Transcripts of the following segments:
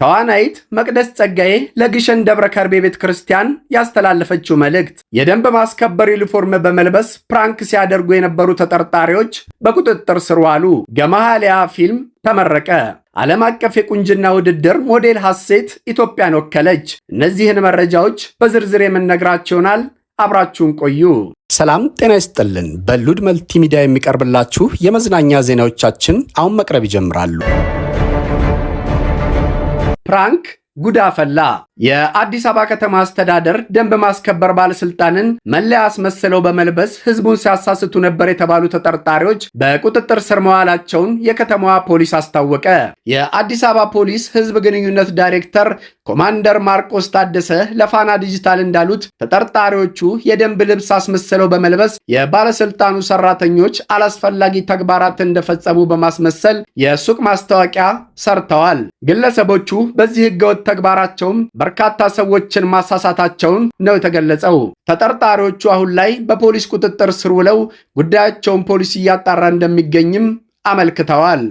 ተዋናይት መቅደስ ጸጋዬ ለግሸን ደብረ ከርቤ ቤተ ክርስቲያን ያስተላለፈችው መልእክት። የደንብ ማስከበር ዩኒፎርም በመልበስ prank ሲያደርጉ የነበሩ ተጠርጣሪዎች በቁጥጥር ስር ዋሉ። ገመሃሊያ ፊልም ተመረቀ። ዓለም አቀፍ የቁንጅና ውድድር ሞዴል ሐሴት ኢትዮጵያን ወከለች። እነዚህን መረጃዎች በዝርዝር የምንነግራችሁ ይሆናል። አብራችሁን ቆዩ። ሰላም ጤና ይስጥልን። በሉድ መልቲሚዲያ የሚቀርብላችሁ የመዝናኛ ዜናዎቻችን አሁን መቅረብ ይጀምራሉ። Prank ጉድ አፈላ። የአዲስ አበባ ከተማ አስተዳደር ደንብ ማስከበር ባለስልጣንን መለያ አስመስለው በመልበስ ህዝቡን ሲያሳስቱ ነበር የተባሉ ተጠርጣሪዎች በቁጥጥር ስር መዋላቸውን የከተማዋ ፖሊስ አስታወቀ። የአዲስ አበባ ፖሊስ ህዝብ ግንኙነት ዳይሬክተር ኮማንደር ማርቆስ ታደሰ ለፋና ዲጂታል እንዳሉት ተጠርጣሪዎቹ የደንብ ልብስ አስመስለው በመልበስ የባለስልጣኑ ሰራተኞች አላስፈላጊ ተግባራት እንደፈጸሙ በማስመሰል የሱቅ ማስታወቂያ ሰርተዋል። ግለሰቦቹ በዚህ ህገወጥ ተግባራቸውም በርካታ ሰዎችን ማሳሳታቸውን ነው የተገለጸው። ተጠርጣሪዎቹ አሁን ላይ በፖሊስ ቁጥጥር ስር ውለው ጉዳያቸውን ፖሊስ እያጣራ እንደሚገኝም አመልክተዋል።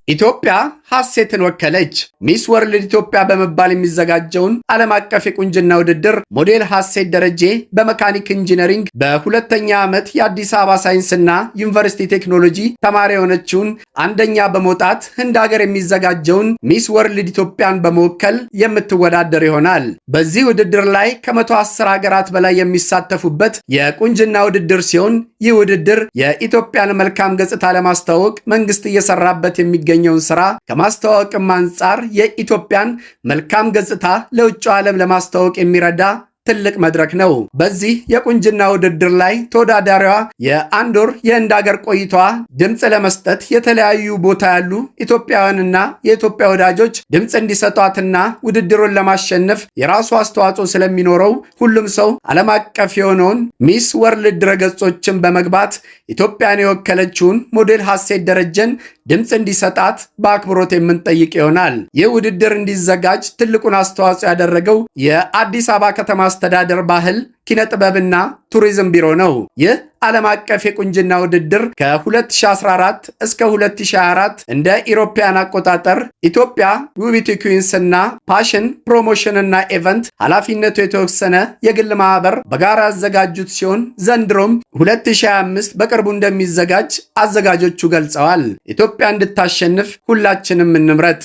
ኢትዮጵያ ሐሴትን ወከለች። ሚስ ወርልድ ኢትዮጵያ በመባል የሚዘጋጀውን ዓለም አቀፍ የቁንጅና ውድድር ሞዴል ሐሴት ደረጄ በ mechanic engineering በሁለተኛ ዓመት የአዲስ አበባ ሳይንስና ዩኒቨርሲቲ ቴክኖሎጂ ተማሪ የሆነችውን አንደኛ በመውጣት ህንድ ሀገር የሚዘጋጀውን ሚስ ወርልድ ኢትዮጵያን በመወከል የምትወዳደር ይሆናል። በዚህ ውድድር ላይ ከ110 ሀገራት በላይ የሚሳተፉበት የቁንጅና ውድድር ሲሆን ይህ ውድድር የኢትዮጵያን መልካም ገጽታ ለማስተዋወቅ መንግስት እየሰራበት የሚገኘውን ስራ ከማስተዋወቅም አንጻር የኢትዮጵያን መልካም ገጽታ ለውጭ ዓለም ለማስተዋወቅ የሚረዳ ትልቅ መድረክ ነው። በዚህ የቁንጅና ውድድር ላይ ተወዳዳሪዋ የአንድ ወር የህንድ ሀገር ቆይታዋ ድምፅ ለመስጠት የተለያዩ ቦታ ያሉ ኢትዮጵያውያንና የኢትዮጵያ ወዳጆች ድምፅ እንዲሰጧትና ውድድሩን ለማሸነፍ የራሱ አስተዋጽኦ ስለሚኖረው ሁሉም ሰው ዓለም አቀፍ የሆነውን ሚስ ወርልድ ድረገጾችን በመግባት ኢትዮጵያን የወከለችውን ሞዴል ሐሴት ደረጀን ድምፅ እንዲሰጣት በአክብሮት የምንጠይቅ ይሆናል። ይህ ውድድር እንዲዘጋጅ ትልቁን አስተዋጽኦ ያደረገው የአዲስ አበባ ከተማ አስተዳደር ባህል ኪነ ጥበብና ቱሪዝም ቢሮ ነው። ይህ ዓለም አቀፍ የቁንጅና ውድድር ከ2014 እስከ 2024 እንደ European አቆጣጠር ኢትዮጵያ Beauty Queens እና ፓሽን ፕሮሞሽን እና Event ኃላፊነቱ የተወሰነ የግል ማህበር በጋራ ያዘጋጁት ሲሆን ዘንድሮም 2025 በቅርቡ እንደሚዘጋጅ አዘጋጆቹ ገልጸዋል። ኢትዮጵያ እንድታሸንፍ ሁላችንም እንምረጥ።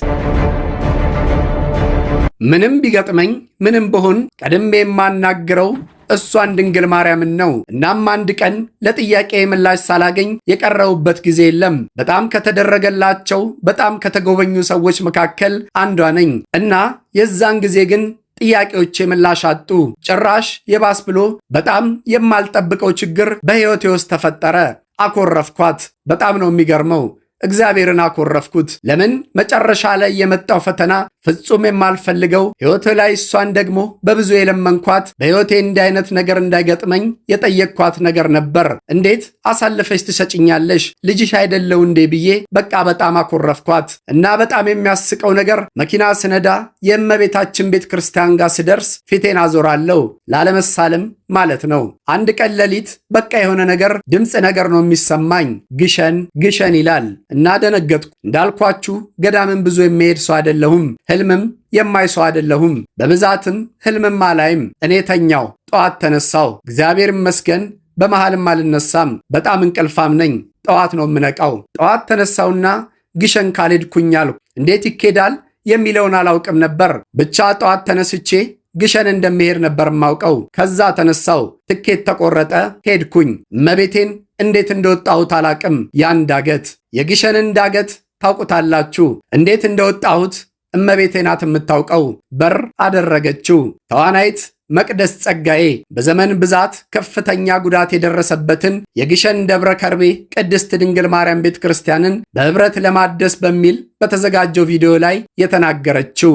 ምንም ቢገጥመኝ ምንም ብሆን ቀድሜ የማናግረው እሷን ድንግል ማርያምን ነው። እናም አንድ ቀን ለጥያቄ ምላሽ ሳላገኝ የቀረውበት ጊዜ የለም። በጣም ከተደረገላቸው በጣም ከተጎበኙ ሰዎች መካከል አንዷ ነኝ እና የዛን ጊዜ ግን ጥያቄዎቼ ምላሽ አጡ። ጭራሽ የባስ ብሎ በጣም የማልጠብቀው ችግር በሕይወቴ ውስጥ ተፈጠረ። አኮረፍኳት። በጣም ነው የሚገርመው። እግዚአብሔርን አኮረፍኩት። ለምን መጨረሻ ላይ የመጣው ፈተና ፍጹም የማልፈልገው ሕይወቴ ላይ እሷን ደግሞ በብዙ የለመንኳት በሕይወቴ እንዲህ አይነት ነገር እንዳይገጥመኝ የጠየቅኳት ነገር ነበር። እንዴት አሳልፈሽ ትሰጭኛለሽ? ልጅሽ አይደለው እንዴ ብዬ በቃ በጣም አኮረፍኳት። እና በጣም የሚያስቀው ነገር መኪና ስነዳ የእመቤታችን ቤተ ክርስቲያን ጋር ስደርስ ፊቴን አዞራለሁ ላለመሳለም ማለት ነው። አንድ ቀን ሌሊት በቃ የሆነ ነገር ድምፅ ነገር ነው የሚሰማኝ፣ ግሸን ግሸን ይላል እና ደነገጥኩ። እንዳልኳችሁ ገዳምን ብዙ የሚሄድ ሰው አይደለሁም፣ ህልምም የማይ ሰው አይደለሁም። በብዛትም ህልምም አላይም። እኔ ተኛው፣ ጠዋት ተነሳው። እግዚአብሔር ይመስገን በመሃልም አልነሳም። በጣም እንቅልፋም ነኝ። ጠዋት ነው የምነቃው። ጠዋት ተነሳውና ግሸን ካልሄድኩኝ አልኩ። እንዴት ይኬዳል የሚለውን አላውቅም ነበር። ብቻ ጠዋት ተነስቼ ግሸን እንደምሄድ ነበር ማውቀው። ከዛ ተነሳው፣ ትኬት ተቆረጠ፣ ሄድኩኝ። እመቤቴን እንዴት እንደወጣሁት አላቅም። ያን ዳገት፣ የግሸንን ዳገት ታውቁታላችሁ። እንዴት እንደወጣሁት እመቤቴ ናት የምታውቀው። በር አደረገችው። ተዋናይት መቅደስ ጸጋዬ በዘመን ብዛት ከፍተኛ ጉዳት የደረሰበትን የግሸን ደብረ ከርቤ ቅድስት ድንግል ማርያም ቤተ ክርስቲያንን በህብረት ለማደስ በሚል በተዘጋጀው ቪዲዮ ላይ የተናገረችው።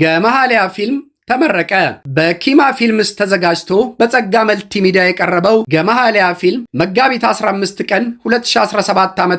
ገመሃሊያ ፊልም ተመረቀ። በኪማ ፊልምስ ተዘጋጅቶ በጸጋ መልቲ ሚዲያ የቀረበው ገመሃሊያ ፊልም መጋቢት 15 ቀን 2017 ዓ.ም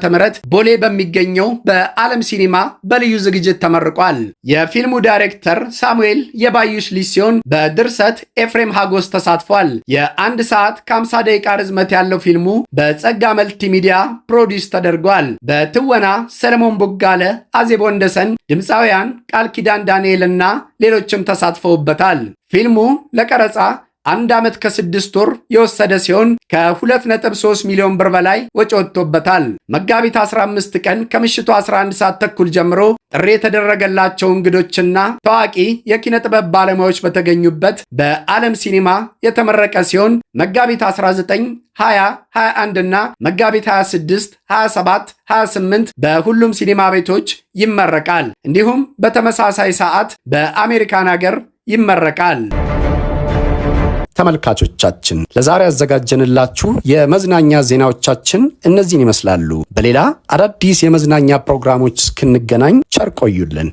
ቦሌ በሚገኘው በዓለም ሲኒማ በልዩ ዝግጅት ተመርቋል። የፊልሙ ዳይሬክተር ሳሙኤል የባዩሽ ልጅ ሲሆን በድርሰት ኤፍሬም ሀጎስ ተሳትፏል። የ1 ሰዓት ከ50 ደቂቃ ርዝመት ያለው ፊልሙ በጸጋ መልቲ ሚዲያ produce ተደርጓል። በትወና ሰለሞን ቦጋለ፣ አዜብ ወንደሰን፣ ድምፃውያን ቃል ኪዳን ዳንኤልና ሌሎችም ተሳትፈውበታል። ፊልሙ ለቀረጻ 1 ዓመት ከ6 ወር የወሰደ ሲሆን ከ2.3 ሚሊዮን ብር በላይ ወጪ ወጥቶበታል። መጋቢት 15 ቀን ከምሽቱ 11 ሰዓት ተኩል ጀምሮ ጥሪ የተደረገላቸው እንግዶችና ታዋቂ የኪነ ጥበብ ባለሙያዎች በተገኙበት በዓለም ሲኒማ የተመረቀ ሲሆን መጋቢት 19፣ 20፣ 21 እና መጋቢት 26፣ 27፣ 28 በሁሉም ሲኒማ ቤቶች ይመረቃል። እንዲሁም በተመሳሳይ ሰዓት በአሜሪካን ሀገር ይመረቃል። ተመልካቾቻችን፣ ለዛሬ ያዘጋጀንላችሁ የመዝናኛ ዜናዎቻችን እነዚህን ይመስላሉ። በሌላ አዳዲስ የመዝናኛ ፕሮግራሞች እስክንገናኝ ቸር ቆዩልን።